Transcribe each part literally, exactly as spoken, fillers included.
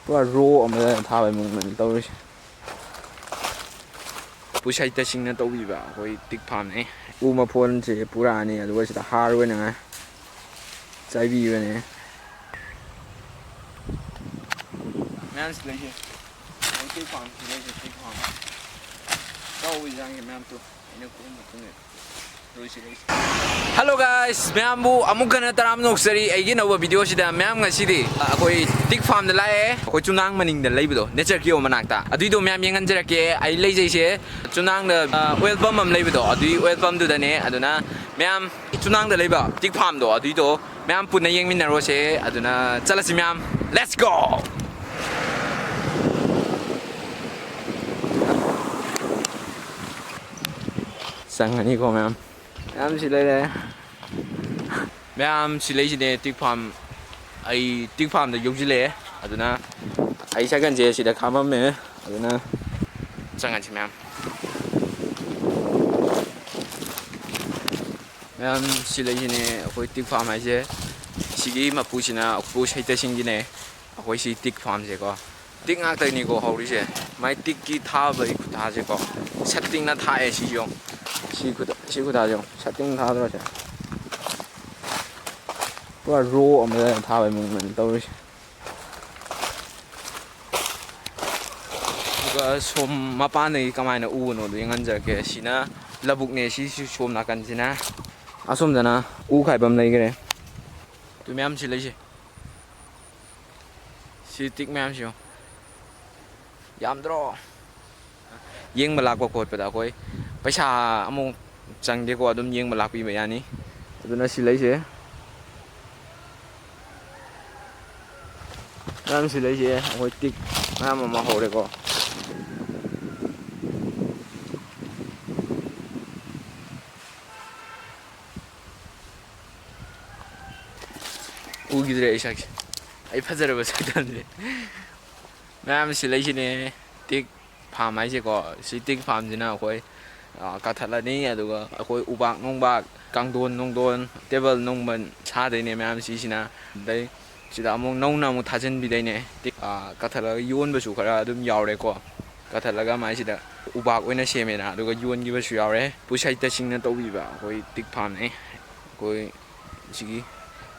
ꯄꯨꯔꯥ ꯔꯣ ꯑꯃꯗ ꯊꯥꯕꯩ ꯃꯑꯣꯡꯗꯅꯤ ꯇꯧꯔꯤꯁꯦ꯫ ꯄꯨꯁꯩꯇꯁꯤꯡꯅ ꯇꯧꯕꯤꯕ ꯑꯩꯈꯣꯏ ꯇꯤꯛ ꯐꯥꯝꯅꯤ꯫ ꯎ ꯃꯐꯣꯟꯁꯦ ꯄꯨꯔꯛꯑꯅꯤ, ꯑꯗꯨꯒ ꯁꯤꯗ ꯍꯥꯔ ꯑꯣꯏꯅꯉꯥꯏ ꯆꯥꯏꯕꯤꯕꯅꯦ꯫ ꯃꯌꯥꯝꯁꯤ ꯂꯩꯁꯦ, ꯑꯩꯈꯣꯏ ꯇꯤꯛ ꯐꯥꯝꯁꯤ ꯂꯩꯁꯦ, ꯇꯤꯛ ꯐꯥꯝ ꯇꯧꯕ ꯏꯟꯖꯥꯡꯁꯦ ꯃꯌꯥꯝ ꯇꯨ ꯑꯩꯅ ꯀꯣꯛ ꯃꯇꯨꯡꯗ ꯂꯣꯏꯁꯤ ꯂꯩꯁꯤ꯫ Hello guys, ꯃꯌꯥꯝꯕꯨ ꯑꯃꯨꯛ ꯍꯟꯅ ꯇꯔꯥꯝꯅ ꯑꯣꯛꯆꯔꯤ ꯑꯩꯒꯤ ꯑꯅꯧꯕ ꯚꯤꯗꯤꯑꯣꯁꯤꯗ꯫ ꯃꯌꯥꯝ ꯉꯁꯤꯗꯤ ꯑꯩꯈꯣꯏ ꯇꯤꯛ ꯐꯥꯝꯗ ꯂꯥꯛꯑꯦ, ꯑꯩꯈꯣꯏ ꯆꯨꯝꯅꯥꯡ ꯃꯅꯤꯡꯗ ꯂꯩꯕꯗꯣ, ꯅꯦꯆꯔ ꯀꯤꯌꯣ ꯃꯅꯥꯛꯇ꯫ ꯑꯗꯨꯏꯗꯣ ꯃꯌꯥꯝ ꯌꯦꯡꯍꯟꯖꯔꯛꯀꯦ꯫ ꯑꯩ ꯂꯩꯖꯩꯁꯦ ꯆꯨꯝꯅꯥꯡꯗ, ꯑ, ꯑꯣꯏꯜ ꯄꯝ ꯑꯃ ꯂꯩꯕꯗꯣ, ꯑꯗꯨꯏ ꯑꯣꯏꯜ ꯄꯝꯗꯨꯗꯅꯦ꯫ ꯑꯗꯨꯅ ꯃꯌꯥꯝ ꯆꯨꯝꯅꯥꯡꯗ ꯂꯩꯕ ꯇꯤꯛ ꯐꯥꯝꯗꯣ, ꯑꯗꯨꯏꯗꯣ ꯃꯌꯥꯝ ꯄꯨꯟꯅ ꯌꯦꯡꯃꯤꯟꯅꯔꯨꯁꯦ꯫ ꯑꯗꯨꯅ ꯆꯠꯂꯁꯤ ꯃꯌꯥꯝ, let's go! ꯆꯪꯉꯅꯤꯀꯣ ꯃꯌꯥꯝ꯫ ꯃꯌꯥꯝ ꯁꯤ ꯂꯩꯔꯦ꯫ ꯃꯌꯥꯝ ꯁꯤ ꯂꯩꯁꯤꯅꯦ ꯇꯤꯛ ꯐꯥꯝ꯫ ꯑꯩ ꯇꯤꯛ ꯐꯥꯝꯗ ꯌꯧꯁꯤꯜꯂꯛꯑꯦ꯫ ꯑꯗꯨꯅ ꯑꯩ ꯁꯥꯏꯀꯜꯁꯦ ꯁꯤꯗ ꯈꯥꯝꯃꯝꯃꯦ꯫ ꯑꯗꯨꯅ ꯆꯪꯉꯁꯤ ꯃꯌꯥꯝ꯫ ꯃꯌꯥꯝ ꯁꯤ ꯂꯩꯁꯤꯅꯦ ꯑꯩꯈꯣꯏ ꯇꯤꯛ ꯐꯥꯝ ꯍꯥꯏꯁꯦ꯫ ꯁꯤꯒꯤ ꯃꯄꯨꯁꯤꯅ ꯑꯩꯈꯣꯏ ꯁꯩꯇꯁꯤꯡꯒꯤꯅꯦ꯫ ꯑꯩꯈꯣꯏ ꯁꯤ ꯇꯤꯛ ꯐꯥꯝꯁꯦꯀꯣ꯫ ꯇꯤꯛ ꯉꯥꯛꯇꯅꯤꯀꯣ ꯍꯧꯔꯤꯁꯦ꯫ ꯃꯥꯏ ꯇꯤꯛꯀꯤ ꯊꯥꯕꯒꯤ ꯈꯨꯊꯥꯁꯦꯀꯣ꯫ ꯁꯠꯇꯤꯡꯅ ꯊꯥꯛꯑꯦ ꯁꯤꯁꯨ ꯌꯦꯡꯉꯣ꯫ ꯁꯤ ꯈꯨꯊꯥ-, ꯁꯤ ꯈꯨꯊꯥꯁꯦ ꯌꯦꯡꯉꯣ꯫ ꯁꯠꯇꯤꯡ ꯊꯥꯗ꯭ꯔꯣꯁꯦ꯫ ꯄꯨꯔꯥ ꯔꯣ ꯑꯃꯗ ꯊꯥꯕꯩ ꯃꯑꯣꯡꯗꯅꯤ ꯇꯧꯔꯤꯁꯦ꯫ ꯑꯗꯨꯒ ꯁꯣꯝ ꯃꯄꯥꯟꯗꯒꯤ ꯀꯃꯥꯏꯅ ꯎꯕꯅꯣꯗꯣ ꯌꯦꯡꯍꯟꯖꯔꯛꯀꯦ꯫ ꯁꯤꯅ ꯂꯧꯕꯨꯛꯅꯦ, ꯁꯤꯁꯨ ꯁꯣꯝ ꯅꯥꯀꯟꯁꯤꯅ꯫ ꯑꯁꯣꯝꯗꯅ ꯎ ꯈꯥꯏꯕꯝ ꯂꯩꯈ꯭ꯔꯦ꯫ ꯑꯗꯨ ꯃꯌꯥꯝ ꯁꯤ ꯂꯩꯁꯦ꯫ ꯁꯤ ꯇꯤꯛ ꯃꯌꯥꯝꯁꯤ ꯌꯦꯡꯉꯣ꯫ ꯌꯥꯝꯗ꯭ꯔꯣ? ꯌꯦꯡꯕ ꯂꯥꯛꯄ ꯈꯣꯠꯄꯗ ꯑꯩꯈꯣꯏ ꯄꯩꯁꯥ ꯑꯃꯨꯛ ꯆꯪꯗꯦꯀꯣ, ꯑꯗꯨꯝ ꯌꯦꯡꯕ ꯂꯥꯛꯄꯤꯕ ꯌꯥꯅꯤ꯫ ꯑꯗꯨꯅ ꯁꯤ ꯂꯩꯁꯦ, ꯃꯌꯥꯝ ꯁꯤ ꯂꯩꯁꯦ, ꯑꯩꯈꯣꯏ ꯇꯤꯛ ꯃꯌꯥꯝ ꯑꯃ ꯍꯧꯔꯦꯀꯣ꯫ ꯎꯈꯤꯗ꯭ꯔꯦ ꯑꯩ ꯁꯛꯁꯦ, ꯑꯩ ꯐꯖꯔꯕ ꯁꯛꯇꯝꯁꯦ꯫ ꯃꯌꯥꯝ ꯁꯤ ꯂꯩꯁꯤꯅꯦ ꯇꯤꯛ ꯐꯥꯝ ꯍꯥꯏꯁꯦꯀꯣ꯫ ꯁꯤ ꯇꯤꯛ ꯐꯥꯝꯁꯤꯅ ꯑꯩꯈꯣꯏ, ꯑ, ꯀꯛꯊꯠꯂꯅꯤ, ꯑꯗꯨꯒ ꯑꯩꯈꯣꯏ ꯎꯕꯥꯛ ꯅꯨꯡꯕꯥꯛ, ꯀꯥꯡꯊꯣꯟ ꯅꯨꯡꯗꯣꯟ, ꯇꯦꯕꯜ ꯅꯨꯡꯕꯜ ꯁꯥꯗꯣꯏꯅꯦ ꯃꯌꯥꯝ ꯁꯤꯁꯤꯅ꯫ ꯑꯗꯩ ꯁꯤꯗ ꯑꯃꯨꯛ ꯅꯧꯅ ꯑꯃꯨꯛ ꯊꯥꯖꯤꯟꯕꯤꯗꯣꯏꯅꯦ꯫ ꯇꯤꯛ, ꯑ, ꯀꯛꯊꯠꯂꯒ ꯌꯣꯟꯕꯁꯨ ꯈꯔ ꯑꯗꯨꯝ ꯌꯥꯎꯔꯦꯀꯣ꯫ ꯀꯛꯊꯠꯂꯒ ꯃꯥꯏꯁꯤꯗ ꯎꯕꯥꯛ ꯑꯣꯏꯅ ꯁꯦꯝꯃꯦꯅ, ꯑꯗꯨꯒ ꯌꯣꯟꯈꯤꯕꯁꯨ ꯌꯥꯎꯔꯦ꯫ ꯄꯨꯁꯥꯏ ꯇꯁꯤꯡꯅ ꯇꯧꯕꯤꯕ ꯑꯩꯈꯣꯏ ꯇꯤꯛ ꯐꯥꯝꯅꯦ꯫ ꯑꯩꯈꯣꯏ ꯁꯤꯒꯤ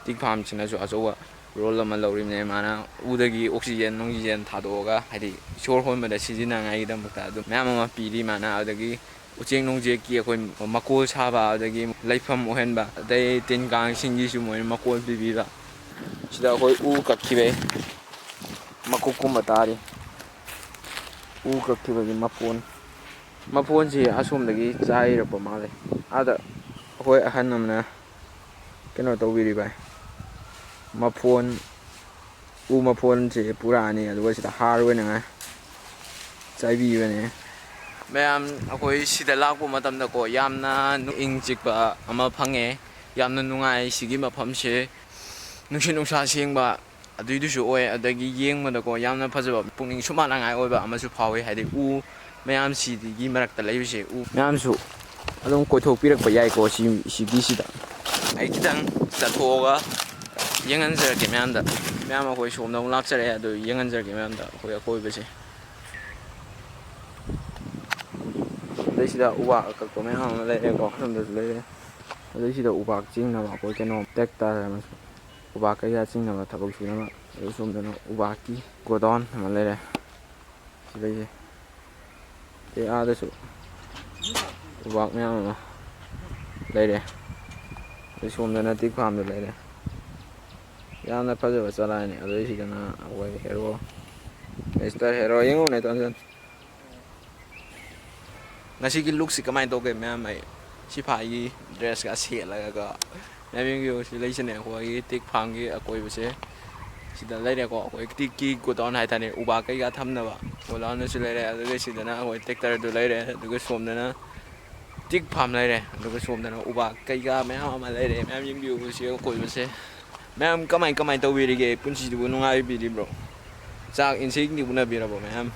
ꯇꯤꯛ ꯐꯥꯝꯁꯤꯅꯁꯨ ꯑꯆꯧꯕ ꯔꯣꯜ ꯑꯃ ꯂꯧꯔꯤꯕꯅꯦ꯫ ꯃꯥꯅ ꯎꯗꯒꯤ ꯑꯣꯛꯁꯤꯖꯦꯟ ꯅꯨꯡꯁꯤꯖꯦꯟ ꯊꯥꯗꯣꯛꯑꯒ, ꯍꯥꯏꯗꯤ ꯁꯣꯔ ꯍꯣꯟꯕꯗ ꯁꯤꯖꯤꯟꯅꯉꯥꯏꯒꯤꯗꯃꯛꯇ ꯑꯗꯨꯝ ꯃꯌꯥꯝ ꯑꯃ ꯄꯤꯔꯤ ꯃꯥꯅ꯫ ꯑꯗꯨꯗꯒꯤ ꯎꯆꯦꯛ ꯅꯨꯡꯆꯦꯛꯀꯤ ꯑꯩꯈꯣꯏ ꯃꯀꯣꯜ ꯁꯥꯕ, ꯑꯗꯒꯤ ꯂꯩꯐꯝ ꯑꯣꯏꯍꯟꯕ, ꯑꯗꯩ ꯇꯤꯟ ꯀꯥꯡꯁꯤꯡꯒꯤꯁꯨ ꯃꯣꯏꯅ ꯃꯀꯣꯜ ꯄꯤꯕꯤꯕ꯫ ꯁꯤꯗ ꯑꯩꯈꯣꯏ ꯎ ꯀꯛꯈꯤꯕꯩ ꯃꯀꯨꯞ ꯀꯨꯝꯕ ꯇꯥꯔꯤ꯫ ꯎ ꯀꯛꯈꯤꯕꯒꯤ ꯃꯐꯣꯟ, ꯃꯐꯣꯟꯁꯤ ꯑꯁꯣꯝꯗꯒꯤ ꯆꯥꯏꯔꯛꯄ ꯃꯥꯜꯂꯦ꯫ ꯑꯥꯗ ꯑꯩꯈꯣꯏ ꯑꯍꯟ ꯑꯃꯅ ꯀꯩꯅꯣ ꯇꯧꯕꯤꯔꯤ ꯚꯥꯏ, ꯃꯐꯣꯟ, ꯎ ꯃꯐꯣꯟꯁꯤ ꯄꯨꯔꯛꯑꯅꯤ, ꯑꯗꯨꯒ ꯁꯤꯗ ꯍꯥꯔ ꯑꯣꯏꯅꯉꯥꯏ ꯆꯥꯏꯕꯤꯕꯅꯦ꯫ ꯃꯌꯥꯝ ꯑꯩꯈꯣꯏ ꯁꯤꯗ ꯂꯥꯛꯄ ꯃꯇꯝꯗꯀꯣ, ꯌꯥꯝꯅ ꯏꯪ ꯆꯤꯛꯄ ꯑꯃ ꯐꯪꯉꯦ꯫ ꯌꯥꯝꯅ ꯅꯨꯡꯉꯥꯏ ꯁꯤꯒꯤ ꯃꯐꯝꯁꯦ꯫ ꯅꯨꯡꯁꯤꯠ ꯅꯨꯡꯁꯥ ꯁꯦꯡꯕ ꯑꯗꯨꯏꯗꯨꯁꯨ ꯑꯣꯏ꯫ ꯑꯗꯒꯤ ꯌꯦꯡꯕꯗꯀꯣ ꯌꯥꯝꯅ ꯐꯖꯕ, ꯄꯨꯛꯅꯤꯡ ꯁꯨꯝꯍꯠꯅꯉꯥꯏ ꯑꯣꯏꯕ ꯑꯃꯁꯨ ꯐꯥꯎꯏ꯫ ꯍꯥꯏꯗꯤ ꯎ ꯃꯌꯥꯝꯁꯤꯒꯤ ꯃꯔꯛꯇ ꯂꯩꯕꯁꯦ, ꯎ ꯃꯌꯥꯝꯁꯨ ꯑꯗꯨꯝ ꯀꯣꯏꯊꯣꯛꯄꯤꯔꯛꯄ ꯌꯥꯏꯀꯣ ꯁꯤ, ꯁꯤꯒꯤꯁꯤꯗ꯫ ꯑꯩ ꯈꯤꯇꯪ ꯆꯠꯊꯣꯛꯑꯒ ꯌꯦꯡꯍꯟꯖꯔꯛꯀꯦ ꯃꯌꯥꯝꯗ꯫ ꯃꯌꯥꯝ ꯑꯩꯈꯣꯏ ꯁꯣꯝꯗ ꯑꯃꯨꯛ ꯂꯥꯛꯆꯔꯛꯑꯦ, ꯑꯗꯨ ꯌꯦꯡꯍꯟꯖꯔꯛꯀꯦ ꯃꯌꯥꯝꯗ ꯑꯩꯈꯣꯏ ꯑꯀꯣꯏꯕꯁꯦ꯫ ꯑꯗꯩ ꯁꯤꯗ ꯎ ꯋꯥ ꯑꯀꯛꯄ ꯃꯌꯥꯝ ꯑꯃ ꯂꯩꯔꯦꯀꯣ, ꯑꯁꯣꯝꯗꯁꯨ ꯂꯩꯔꯦ꯫ ꯑꯗꯩ ꯁꯤꯗ ꯎꯄꯥꯛ ꯆꯤꯡꯅꯕ ꯑꯩꯈꯣꯏ ꯀꯩꯅꯣ ꯇ꯭ꯔꯦꯛꯇꯔ ꯑꯃꯁꯨ, ꯎꯄꯥꯛ ꯀꯩꯀꯥ ꯆꯤꯡꯅꯕ ꯊꯕꯛ ꯁꯨꯅꯕ꯫ ꯑꯗꯩ ꯁꯣꯝꯗꯅ ꯎꯄꯥꯛꯀꯤ ꯒꯣꯗꯥꯎꯟ ꯑꯃ ꯂꯩꯔꯦ꯫ ꯁꯤ ꯂꯩꯁꯦ꯫ ꯑꯗꯩ ꯑꯥꯗꯁꯨ ꯎꯕꯥꯛ ꯃꯌꯥꯝ ꯑꯃ ꯂꯩꯔꯦ꯫ ꯑꯗꯩ ꯁꯣꯝꯗꯅ ꯇꯤꯛ ꯐꯥꯝꯗ ꯂꯩꯔꯦ꯫ ꯌꯥꯝꯅ ꯐꯖꯕ ꯆꯔꯥꯅꯤ꯫ ꯑꯗꯩ ꯁꯤꯗꯅ ꯑꯩꯈꯣꯏ ꯍꯦꯔꯣ, ꯃꯤꯁꯇꯔ ꯍꯦꯔꯣ ꯌꯦꯡꯉꯨꯅꯦ ꯇꯣꯟꯖꯟ꯫ ꯉꯁꯤꯒꯤ ꯂꯨꯛꯁꯤ ꯀꯃꯥꯏꯅ ꯇꯧꯒꯦ ꯃꯌꯥꯝ? ꯑꯩ ꯁꯤꯐꯥꯏꯒꯤ ꯗ꯭ꯔꯦꯁꯀ ꯁꯦꯠꯂꯒꯀꯣ, ꯃꯌꯥꯝ ꯌꯦꯡꯕꯤꯌꯨ꯫ ꯁꯤ ꯂꯩꯁꯤꯅꯦ ꯑꯩꯈꯣꯏꯒꯤ ꯇꯤꯛ ꯐꯥꯝꯒꯤ ꯑꯀꯣꯏꯕꯁꯦ꯫ ꯁꯤꯗ ꯂꯩꯔꯦꯀꯣ, ꯑꯩꯈꯣꯏ ꯇꯤꯛꯀꯤ ꯒꯣꯗꯥꯎꯟ ꯍꯥꯏꯇꯥꯔꯦ, ꯎꯕꯥꯛ ꯀꯩꯀꯥ ꯊꯝꯅꯕ ꯒꯣꯗꯥꯎꯟꯗꯁꯨ ꯂꯩꯔꯦ꯫ ꯑꯗꯨꯒ ꯁꯤꯗꯅ ꯑꯩꯈꯣꯏ ꯇ꯭ꯔꯦꯛꯇꯔꯗꯨ ꯂꯩꯔꯦ꯫ ꯑꯗꯨꯒ ꯁꯣꯝꯗꯅ ꯇꯤꯛ ꯐꯥꯝ ꯂꯩꯔꯦ꯫ ꯑꯗꯨꯒ ꯁꯣꯝꯗꯅ ꯎꯕꯥꯛ ꯀꯩꯀꯥ ꯃꯌꯥꯝ ꯑꯃ ꯂꯩꯔꯦ꯫ ꯃꯌꯥꯝ ꯌꯦꯡꯕꯤꯌꯨ ꯁꯤ ꯑꯀꯣꯏꯕꯁꯦ꯫ ꯃꯌꯥꯝ ꯀꯃꯥꯏ ꯀꯃꯥꯏ ꯇꯧꯕꯤꯔꯤꯒꯦ? ꯄꯨꯟꯁꯤꯗꯨꯕꯨ ꯅꯨꯡꯉꯥꯏꯕꯤꯔꯤꯕ꯭ꯔꯣ? ꯆꯥꯛ ꯏꯟꯁꯤꯡꯗꯤ ꯎꯅꯕꯤꯔꯕꯣ ꯃꯌꯥꯝ?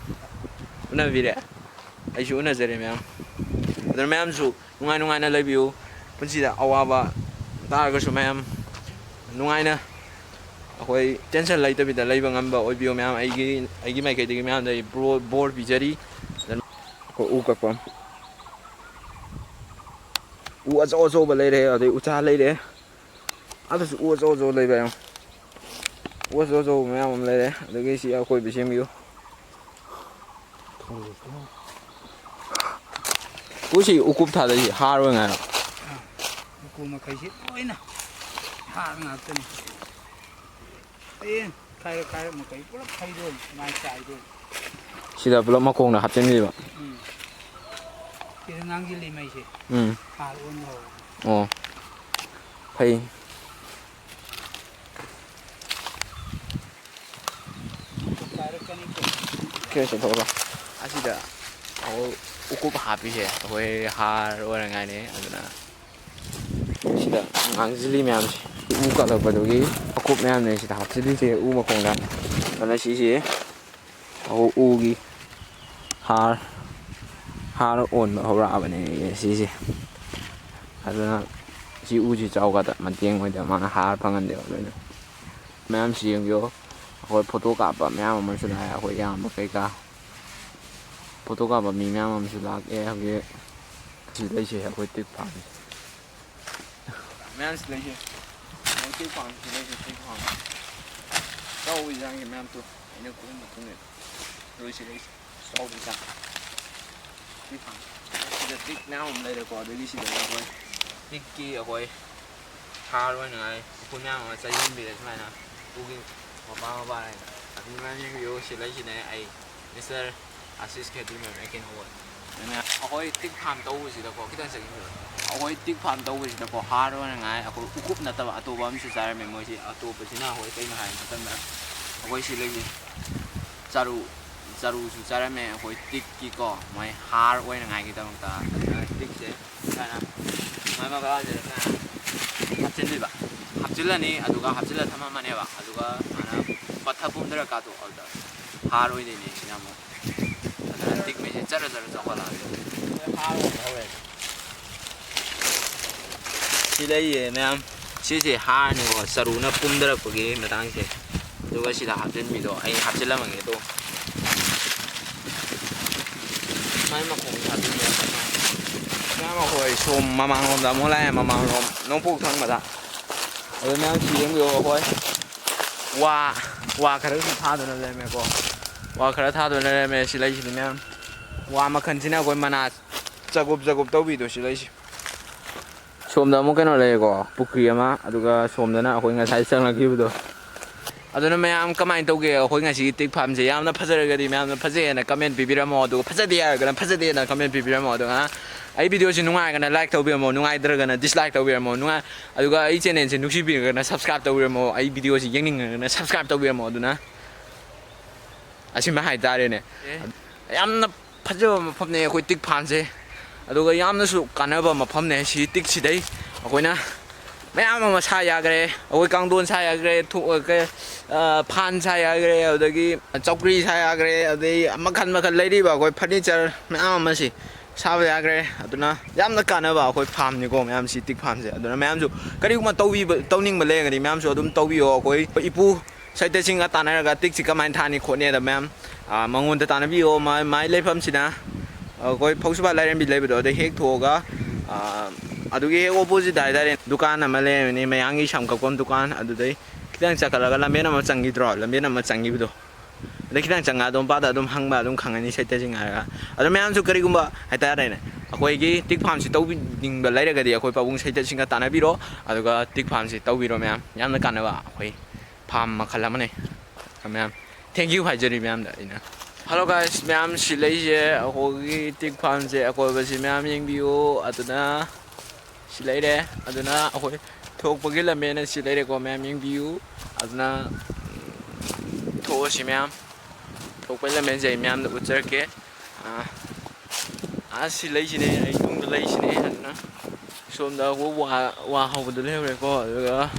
ꯎꯅꯕꯤꯔꯦ? ꯑꯩꯁꯨ ꯎꯅꯖꯔꯦ ꯃꯌꯥꯝ꯫ ꯑꯗꯨꯅ ꯃꯌꯥꯝꯁꯨ ꯅꯨꯡꯉꯥꯏ ꯅꯨꯡꯉꯥꯏꯅ ꯂꯩꯕꯤꯌꯨ꯫ ꯄꯨꯟꯁꯤꯗ ꯑꯋꯥꯕ ꯇꯥꯔꯒꯁꯨ ꯃꯌꯥꯝ ꯅꯨꯡꯉꯥꯏꯅ ꯑꯩꯈꯣꯏ tension ꯂꯩꯇꯕꯤꯗ ꯂꯩꯕ ꯉꯝꯕ ꯑꯣꯏꯕꯤꯌꯨ ꯃꯌꯥꯝ꯫ ꯑꯩꯒꯤ, ꯑꯩꯒꯤ ꯃꯥꯏꯀꯩꯗꯒꯤ ꯃꯌꯥꯝꯗ ꯑꯩ ꯕ꯭ꯔꯣ-, ꯕꯣꯔ ꯄꯤꯖꯔꯤ꯫ ꯑꯩꯈꯣꯏ ꯎ ꯀꯛꯄ꯫ ꯎ ꯑꯆꯧ ꯑꯆꯧꯕ ꯂꯩꯔꯦ, ꯑꯗꯩ ꯎꯆꯥ ꯂꯩꯔꯦ꯫ ꯑꯗꯨꯁꯨ ꯎ ꯑꯆꯧ ꯑꯆꯧꯕ ꯂꯩꯕ ꯌꯦꯡꯉꯣ꯫ ꯎ ꯑꯆꯧ ꯑꯆꯧꯕ ꯃꯌꯥꯝ ꯑꯃ ꯂꯩꯔꯦ꯫ ꯑꯗꯒꯤ ꯁꯤ ꯑꯀꯣꯏꯕ ꯁꯦꯝꯕꯤꯌꯨ꯫ ꯎꯁꯤ ꯎꯀꯨꯞ ꯊꯥꯗꯣꯏꯁꯤ ꯍꯥꯔ ꯑꯣꯏꯉꯥꯏꯔꯣ? ꯎꯀꯨ ꯃꯈꯩꯁꯤ ꯂꯣꯏꯅ ꯍꯥꯔ ꯉꯥꯛꯇꯅꯤ꯫ ꯍꯌꯦꯡ ꯈꯥꯏꯔ ꯈꯥꯏꯔ ꯃꯈꯩ ꯄꯨꯂꯞ ꯐꯩꯗꯣꯏꯅꯤ, ꯃꯥꯏ ꯆꯥꯏꯗꯣꯏꯅꯤ꯫ ꯁꯤꯗ ꯄꯨꯂꯞ ꯃꯈꯣꯡꯗ ꯍꯥꯞꯆꯤꯟꯕꯤꯕ꯫ ꯎꯝ꯫ ꯁꯤꯗ ꯉꯥꯡꯁꯤꯜꯂꯤ ꯃꯩꯁꯦ꯫ ꯎꯝ꯫ ꯍꯥꯔ ꯑꯣꯟꯕ ꯍꯧꯔꯅꯤ꯫ ꯑꯣ꯫ ꯐꯩ꯫ ꯈꯔ ꯆꯠꯊꯣꯛꯑꯒ ꯑꯁꯤꯗ ꯑꯩꯈꯣꯏ ꯎꯀꯨꯞ ꯍꯥꯞꯄꯤꯁꯦ ꯑꯩꯈꯣꯏ ꯍꯥꯔ ꯑꯣꯏꯅꯉꯥꯏꯅꯤ꯫ ꯑꯗꯨꯅ ꯁꯤꯗ ꯉꯥꯡꯁꯤꯜꯂꯤ ꯃꯌꯥꯝꯁꯦ ꯎ ꯀꯛꯂꯛꯄꯗꯨꯒꯤ ꯑꯀꯨꯞ ꯃꯌꯥꯝꯅꯦ ꯁꯤꯗ ꯍꯥꯞꯆꯤꯜꯂꯤꯁꯦ ꯎ ꯃꯈꯣꯡꯗ꯫ ꯑꯗꯨꯅ ꯁꯤꯁꯦ ꯑꯩꯈꯣꯏ ꯎꯒꯤ ꯍꯥꯔ, ꯍꯥꯔ ꯑꯣꯟꯕ ꯍꯧꯔꯛꯑꯕꯅꯦ ꯁꯤꯁꯦ꯫ ꯑꯗꯨꯅ ꯁꯤ ꯎꯁꯤ ꯆꯥꯎꯒꯗ ꯃꯇꯦꯡ ꯑꯣꯏꯗꯕ ꯃꯥꯅ ꯍꯥꯔ ꯐꯪꯍꯟꯗꯦꯕ ꯂꯣꯏꯅ꯫ ꯃꯌꯥꯝꯁꯤ ꯌꯦꯡꯕꯤꯌꯣ꯫ ꯑꯩꯈꯣꯏ ꯐꯣꯇꯣ ꯀꯥꯞꯄ ꯃꯌꯥꯝ ꯑꯃꯁꯨ ꯂꯥꯛꯑꯦ, ꯑꯩꯈꯣꯏ ꯏꯌꯥꯝꯕ ꯀꯩꯀꯥ꯫ ꯐꯣꯇꯣ ꯀꯥꯞꯄ ꯃꯤ ꯃꯌꯥꯝ ꯑꯃꯁꯨ ꯂꯥꯛꯑꯦ ꯍꯧꯖꯤꯛ꯫ ꯁꯤ ꯂꯩꯁꯦ ꯑꯩꯈꯣꯏ ꯇꯤꯛ ꯐꯥꯝꯁꯦ꯫ ꯃꯌꯥꯝꯁꯤ ꯂꯩꯁꯦ꯫ ꯑꯩꯈꯣꯏ ꯇꯤꯛ ꯐꯥꯝꯁꯤ ꯂꯩꯁꯦ, ꯇꯤꯛ ꯐꯥꯝ꯫ ꯆꯥꯎꯕ ꯏꯟꯖꯥꯡꯁꯦ ꯃꯌꯥꯝ ꯇꯨ ꯑꯩꯅ ꯀꯣꯛ ꯃꯇꯨꯡꯗ ꯂꯣꯏꯁꯤ ꯂꯩꯁꯦ꯫ ꯆꯥꯎꯕ ꯏꯟꯖꯥꯡ꯫ ꯇꯤꯛ ꯐꯥꯝ꯫ ꯁꯤꯗ ꯇꯤꯛ ꯃꯌꯥꯝ ꯑꯃ ꯂꯩꯔꯦꯀꯣ꯫ ꯑꯗꯒꯤ ꯁꯤꯗ ꯑꯩꯈꯣꯏ ꯇꯤꯛꯀꯤ ꯑꯩꯈꯣꯏ ꯍꯥꯔ ꯑꯣꯏꯅꯉꯥꯏ ꯎꯐꯨꯟ ꯃꯌꯥꯝ ꯑꯃ ꯆꯥꯏꯁꯤꯟꯕꯤꯔꯦ ꯁꯨꯃꯥꯏꯅ꯫ ꯎꯒꯤ ꯃꯄꯥ ꯃꯄꯥ ꯍꯥꯏꯅ꯫ ꯑꯗꯨꯃꯥꯏꯅ ꯌꯦꯡꯕꯤꯌꯨ꯫ ꯁꯤ ꯂꯩꯁꯤꯅꯦ ꯑꯩ ꯃꯤꯁꯇꯔ ꯑꯥꯁꯤꯁ ꯈꯦꯇ꯭ꯔꯤꯃꯌꯨꯝ ꯑꯦꯀꯦꯟ ꯍꯣꯜ꯫ ꯑꯗꯨꯅ ꯑꯩꯈꯣꯏ ꯇꯤꯛ ꯐꯥꯝ ꯇꯧꯕꯁꯤꯗꯀꯣ, ꯈꯤꯇꯪ ꯆꯠꯈꯤꯕꯗꯣ꯫ ꯑꯩꯈꯣꯏ ꯇꯤꯛ ꯐꯥꯝ ꯇꯧꯕꯁꯤꯗꯀꯣ, ꯍꯥꯔ ꯑꯣꯏꯅꯉꯥꯏ ꯑꯩꯈꯣꯏ ꯎꯀꯨꯞ ꯅꯠꯇꯕ ꯑꯇꯣꯞꯄ ꯑꯃꯁꯨ ꯆꯥꯏꯔꯝꯃꯦ ꯃꯣꯏꯁꯤ꯫ ꯑꯇꯣꯞꯄꯁꯤꯅ ꯑꯩꯈꯣꯏ ꯀꯩꯅꯣ ꯍꯥꯏꯕ ꯃꯇꯝꯗ, ꯑꯩꯈꯣꯏ ꯁꯤ ꯂꯩꯁꯦ ꯆꯔꯨ, ꯆꯔꯨꯁꯨ ꯆꯥꯏꯔꯝꯃꯦ ꯑꯩꯈꯣꯏ ꯇꯤꯛꯀꯤꯀꯣ, ꯃꯣꯏ ꯍꯥꯔ ꯑꯣꯏꯅꯉꯥꯏꯒꯤꯗꯃꯛꯇ꯫ ꯑꯗꯨꯅ ꯇꯤꯛꯁꯦ ꯁꯨꯃꯥꯏꯅ ꯃꯥꯏ ꯃꯈꯥꯁꯤꯗ ꯁꯨꯃꯥꯏꯅ ꯍꯥꯞꯆꯤꯟꯗꯣꯏꯕ꯫ ꯍꯥꯞꯆꯤꯜꯂꯅꯤ, ꯑꯗꯨꯒ ꯍꯥꯞꯆꯤꯜꯂ ꯊꯝꯃꯝꯃꯅꯦꯕ꯫ ꯑꯗꯨꯒ ꯁꯨꯃꯥꯏꯅ ꯄꯠꯊ ꯄꯨꯝꯊꯔꯀꯥꯟꯗꯣ ꯑꯗꯨꯗ ꯍꯥꯔ ꯑꯣꯏꯗꯣꯏꯅꯦ ꯁꯤꯅ ꯑꯃꯨꯛ꯫ ꯑꯗꯨꯅ ꯇꯤꯛ ꯃꯩꯁꯦ ꯆꯔ ꯆꯔ ꯆꯥꯎꯈꯠꯂꯛꯑꯒꯦ꯫ ꯍꯥꯔ ꯑꯣꯟꯕ ꯍꯧꯔꯦ꯫ ꯁꯤ ꯂꯩꯌꯦ ꯃꯌꯥꯝ꯫ ꯁꯤꯁꯦ ꯍꯥꯔꯅꯤꯀꯣ, ꯆꯔꯨꯅ ꯄꯨꯝꯊꯔꯛꯄꯒꯤ ꯃꯇꯥꯡꯁꯦ꯫ ꯑꯗꯨꯒ ꯁꯤꯗ ꯍꯥꯞꯆꯤꯟꯕꯤꯗꯣ ꯑꯩ ꯍꯥꯞꯆꯤꯜꯂꯝꯃꯒꯦ ꯑꯗꯣ꯫ ꯃꯥꯏ ꯃꯈꯣꯡꯁꯦ ꯍꯥꯞꯆꯤꯟꯕ ꯌꯥꯝ ꯐꯖꯅ꯫ ꯃꯌꯥꯝ ꯑꯩꯈꯣꯏ ꯁꯣꯝ ꯃꯃꯥꯡꯂꯣꯝꯗ ꯑꯃꯨꯛ ꯂꯥꯛꯑꯦ, ꯃꯃꯥꯡꯂꯣꯝ ꯅꯣꯡꯄꯣꯛ ꯊꯪꯕꯗ꯫ ꯑꯗꯨ ꯃꯌꯥꯝ ꯁꯤ ꯌꯦꯡꯕꯤꯌꯣ ꯑꯩꯈꯣꯏ꯫ ꯋꯥ, ꯋꯥ ꯈꯔꯁꯨ ꯊꯥꯗꯨꯅ ꯂꯩꯔꯝꯃꯦꯀꯣ꯫ ꯋꯥ ꯈꯔ ꯊꯥꯗꯨꯅ ꯂꯩꯔꯝꯃꯦ ꯁꯤ ꯂꯩꯁꯤꯗꯤ ꯃꯌꯥꯝ꯫ ꯋꯥ ꯃꯈꯜꯁꯤꯅ ꯑꯩꯈꯣꯏ ꯃꯅꯥ ꯆꯒꯨꯞ ꯆꯒꯨꯞ ꯇꯧꯕꯤꯗꯣ ꯁꯤ ꯂꯩꯁꯤ꯫ ꯁꯣꯝꯗ ꯑꯃꯨꯛ ꯀꯩꯅꯣ ꯂꯩꯔꯦꯀꯣ, ꯄꯨꯈ꯭ꯔꯤ ꯑꯃ, ꯑꯗꯨꯒ ꯁꯣꯝꯗꯅ ꯑꯩꯈꯣꯏ ꯉꯁꯥꯏ ꯆꯪꯂꯛꯈꯤꯕꯗꯣ꯫ ꯑꯗꯨꯅ ꯃꯌꯥꯝ ꯀꯃꯥꯏꯅ ꯇꯧꯒꯦ? ꯑꯩꯈꯣꯏ ꯉꯁꯤꯒꯤ ꯇꯤꯛ ꯐꯥꯝꯁꯦ ꯌꯥꯝꯅ ꯐꯖꯔꯒꯗꯤ ꯃꯌꯥꯝꯅ ꯐꯖꯩ ꯍꯥꯏꯅ ꯀꯃꯦꯟ ꯄꯤꯕꯤꯔꯝꯃꯣ, ꯑꯗꯨꯒ ꯐꯖꯗꯦ ꯍꯥꯏꯔꯒꯅ ꯐꯖꯗꯦꯅ ꯀꯃꯦꯟ ꯄꯤꯕꯤꯔꯝꯃꯣ꯫ ꯑꯗꯨꯒ ꯑꯩ ꯚꯤꯗꯤꯑꯣꯁꯤ ꯅꯨꯡꯉꯥꯏꯔꯒꯅ ꯂꯥꯏꯛ ꯇꯧꯕꯤꯔꯝꯃꯣ, ꯅꯨꯡꯉꯥꯏꯇ꯭ꯔꯒꯅ ꯗꯤꯁꯂꯥꯏꯛ ꯇꯧꯕꯤꯔꯝꯃꯣ, ꯅꯨꯡꯉꯥꯏ, ꯑꯗꯨꯒ ꯑꯩ ꯆꯦꯅꯦꯜꯁꯤ ꯅꯨꯡꯁꯤꯕꯤꯔꯒꯅ ꯁꯕꯁꯀ꯭ꯔꯥꯏꯕ ꯇꯧꯕꯤꯔꯝꯃꯣ, ꯑꯩ ꯚꯤꯗꯤꯑꯣꯁꯤ ꯌꯦꯡꯅꯤꯡꯉꯒꯅ ꯁꯕꯁꯀ꯭ꯔꯥꯏꯕ ꯇꯧꯕꯤꯔꯝꯃꯣ꯫ ꯑꯗꯨꯅ ꯑꯁꯤꯃ ꯍꯥꯏꯇꯥꯔꯦꯅꯦ꯫ ꯌꯥꯝꯅ ꯐꯖꯕ ꯃꯐꯝꯅꯦ ꯑꯩꯈꯣꯏ ꯇꯤꯛ ꯐꯥꯝꯁꯦ꯫ ꯑꯗꯨꯒ ꯌꯥꯝꯅꯁꯨ ꯀꯥꯟꯅꯕ ꯃꯐꯝꯅꯦ ꯁꯤ ꯇꯤꯛꯁꯤꯗꯩ ꯑꯩꯈꯣꯏꯅ ꯃꯌꯥꯝ ꯑꯃ ꯁꯥ ꯌꯥꯈ꯭ꯔꯦ꯫ ꯑꯩꯈꯣꯏ ꯀꯥꯡꯊꯣꯟ ꯁꯥ ꯌꯥꯈ꯭ꯔꯦ, ꯊꯣ-, ꯀꯩ, ꯑ, ꯐꯥꯟ ꯁꯥ ꯌꯥꯈ꯭ꯔꯦ, ꯑꯗꯨꯗꯒꯤ ꯆꯧꯀ꯭ꯔꯤ ꯁꯥ ꯌꯥꯈ꯭ꯔꯦ, ꯑꯗꯩ ꯃꯈꯜ ꯃꯈꯜ ꯂꯩꯔꯤꯕ ꯑꯩꯈꯣꯏ ꯐꯔꯅꯤꯆꯔ ꯃꯌꯥꯝ ꯑꯃꯁꯤ ꯁꯥꯕ ꯌꯥꯈ꯭ꯔꯦ꯫ ꯑꯗꯨꯅ ꯌꯥꯝꯅ ꯀꯥꯟꯅꯕ ꯑꯩꯈꯣꯏ ꯐꯥꯝꯅꯤꯀꯣ ꯃꯌꯥꯝ ꯁꯤ ꯇꯤꯛ ꯐꯥꯝꯁꯦ꯫ ꯑꯗꯨꯅ ꯃꯌꯥꯝꯁꯨ ꯀꯔꯤꯒꯨꯝꯕ ꯇꯧꯕꯤꯕ, ꯇꯧꯅꯤꯡꯕ ꯂꯩꯔꯒꯗꯤ ꯃꯌꯥꯝꯁꯨ ꯑꯗꯨꯝ ꯇꯧꯕꯤꯌꯣ꯫ ꯑꯩꯈꯣꯏ ꯏꯄꯨ ꯁꯩꯇꯁꯤꯡꯒ ꯇꯥꯟꯅꯔꯒ ꯇꯤꯛꯁꯤ ꯀꯃꯥꯏꯅ ꯊꯥꯅꯤ ꯈꯣꯠꯅꯤ ꯑꯗ ꯃꯌꯥꯝ, ꯑ, ꯃꯉꯣꯟꯗ ꯇꯥꯟꯅꯕꯤꯌꯣ꯫ ꯃꯥꯏ, ꯃꯥꯏ ꯂꯩꯐꯝꯁꯤꯅ ꯑꯩꯈꯣꯏ ꯐꯧꯁꯨꯕꯥ ꯂꯥꯏꯔꯦꯝꯕꯤ ꯂꯩꯕꯗꯣ ꯑꯗꯩ ꯍꯦꯛ ꯊꯣꯛꯑꯒ, ꯑ, ꯑꯗꯨꯒꯤ ꯍꯦꯛ ꯑꯣꯄꯣꯖꯤꯠ ꯍꯥꯏꯇꯥꯔꯦ, ꯗꯨꯀꯥꯟ ꯑꯃ ꯂꯩꯔꯝꯃꯤꯅꯤ, ꯃꯌꯥꯡꯒꯤ ꯁꯝ ꯀꯛꯐꯝ ꯗꯨꯀꯥꯟ꯫ ꯑꯗꯨꯗꯩ ꯈꯤꯇꯪ ꯆꯠꯈꯠꯂꯒ ꯂꯝꯕꯦꯟ ꯑꯃ ꯆꯪꯈꯤꯗ꯭ꯔꯣ? ꯂꯝꯕꯦꯟ ꯑꯃ ꯆꯪꯈꯤꯕꯗꯣ꯫ ꯑꯗꯩ ꯈꯤꯇꯪ ꯆꯪꯉꯛꯑ ꯑꯗꯨꯝ ꯄꯥꯗ ꯑꯗꯨꯝ ꯍꯪꯕ ꯑꯗꯨꯝ ꯈꯪꯉꯅꯤ ꯁꯩꯇꯁꯤꯡ ꯍꯥꯏꯔꯒ꯫ ꯑꯗꯣ ꯃꯌꯥꯝꯁꯨ ꯀꯔꯤꯒꯨꯝꯕ ꯍꯥꯏꯇꯥꯔꯦꯅꯦ, ꯑꯩꯈꯣꯏꯒꯤ ꯇꯤꯛ ꯐꯥꯝꯁꯤ ꯇꯧꯕꯤꯅꯤꯡꯕ ꯂꯩꯔꯒꯗꯤ ꯑꯩꯈꯣꯏ ꯄꯥꯕꯨꯡ ꯁꯩꯇꯁꯤꯡꯒ ꯇꯥꯟꯅꯕꯤꯔꯣ꯫ ꯑꯗꯨꯒ ꯇꯤꯛ ꯐꯥꯝꯁꯤ ꯇꯧꯕꯤꯔꯣ ꯃꯌꯥꯝ꯫ ꯌꯥꯝꯅ ꯀꯥꯟꯅꯕ ꯑꯩꯈꯣꯏ ꯐꯥꯝ ꯃꯈꯜ ꯑꯃꯅꯤ꯫ ꯃꯌꯥꯝ, thank you ꯍꯥꯏꯖꯔꯤ ꯃꯌꯥꯝꯗ ꯑꯩꯅ꯫ Hello guys, ꯃꯌꯥꯝ ꯁꯤ ꯂꯩꯁꯦ ꯑꯩꯈꯣꯏꯒꯤ ꯇꯤꯛ ꯐꯥꯝꯁꯦ ꯑꯀꯣꯏꯕꯁꯤ ꯃꯌꯥꯝ ꯌꯦꯡꯕꯤꯌꯨ꯫ ꯑꯗꯨꯅ ꯁꯤ ꯂꯩꯔꯦ꯫ ꯑꯗꯨꯅ ꯑꯩꯈꯣꯏ ꯊꯣꯛꯄꯒꯤ ꯂꯝꯕꯦꯟ ꯑꯁꯤ ꯂꯩꯔꯦꯀꯣ ꯃꯌꯥꯝ ꯌꯦꯡꯕꯤꯌꯨ꯫ ꯑꯗꯨꯅ, ꯎꯝ, ꯊꯣꯛꯑꯁꯤ ꯃꯌꯥꯝ꯫ ꯊꯣꯛꯄꯒꯤ ꯂꯝꯕꯦꯟꯁꯦ ꯑꯩ ꯃꯌꯥꯝꯗ ꯎꯠꯆꯔꯛꯀꯦ꯫ ꯑꯥ, ꯑꯥ, ꯁꯤ ꯂꯩꯁꯤꯅꯦ, ꯑꯩ ꯇꯨꯡꯗ ꯂꯩꯁꯤꯅꯦ꯫ ꯑꯗꯨꯅ ꯁꯣꯝꯗ ꯑꯩꯈꯣꯏ ꯋꯥ, ꯋꯥ ꯍꯧꯕꯗꯣ ꯂꯩꯍꯧꯔꯦꯀꯣ꯫ ꯑꯗꯨꯒ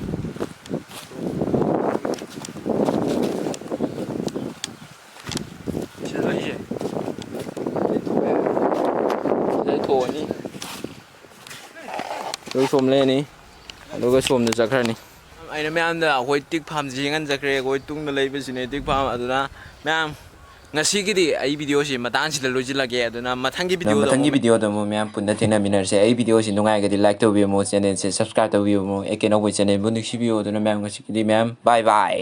ꯁꯤꯗ ꯂꯩꯁꯦ꯫ ꯁꯤꯗ ꯊꯣꯛꯑꯅꯤ꯫ ꯑꯗꯨ ꯁꯣꯝ ꯂꯩꯔꯅꯤ꯫ ꯑꯗꯨꯒ ꯁꯣꯝꯗ ꯆꯠꯈ꯭ꯔꯅꯤ꯫ ꯑꯩꯅ ꯃꯌꯥꯝꯗ ꯑꯩꯈꯣꯏ ꯇꯤꯛ ꯐꯥꯝꯁꯤ ꯌꯦꯡꯍꯟꯖꯈ꯭ꯔꯦ꯫ ꯑꯩꯈꯣꯏ ꯇꯨꯡꯗ ꯂꯩꯕꯁꯤꯅꯦ ꯇꯤꯛ ꯐꯥꯝ꯫ ꯑꯗꯨꯅ ꯃꯌꯥꯝ, ꯉꯁꯤꯒꯤꯗꯤ ꯑꯩ ꯚꯤꯗꯤꯑꯣꯁꯤ ꯃꯇꯥꯡꯁꯤꯗ ꯂꯣꯏꯁꯤꯜꯂꯒꯦ꯫ ꯑꯗꯨꯅ ꯃꯊꯪꯒꯤ ꯑꯗꯨꯅ ꯚꯤꯗꯤꯑꯣꯗ ꯃꯊꯪꯒꯤ ꯑꯃꯨꯛ ꯚꯤꯗꯤꯑꯣꯗ ꯑꯃꯨꯛ ꯃꯌꯥꯝ ꯄꯨꯟꯅ ꯊꯦꯡꯅꯃꯤꯟꯅꯔꯁꯦ꯫ ꯑꯩ ꯚꯤꯗꯤꯑꯣꯁꯤ ꯅꯨꯡꯉꯥꯏꯔꯒꯗꯤ ꯂꯥꯏꯛ ꯇꯧꯕꯤꯔꯝꯃꯣ, ꯆꯦꯅꯦꯜꯁꯦ ꯁꯕꯁꯀ꯭ꯔꯥꯏꯕ ꯇꯧꯕꯤꯔꯝꯃꯣ, ꯑꯦ ꯀꯦ ꯅꯧꯕ ꯆꯦꯅꯦꯜꯕꯨ ꯅꯨꯡꯁꯤꯕꯤꯌꯨ꯫ ꯑꯗꯨꯅ ꯃꯌꯥꯝ ꯉꯁꯤꯒꯤꯗꯤ ꯃꯌꯥꯝ ꯕꯥꯏ ꯕꯥꯏ꯫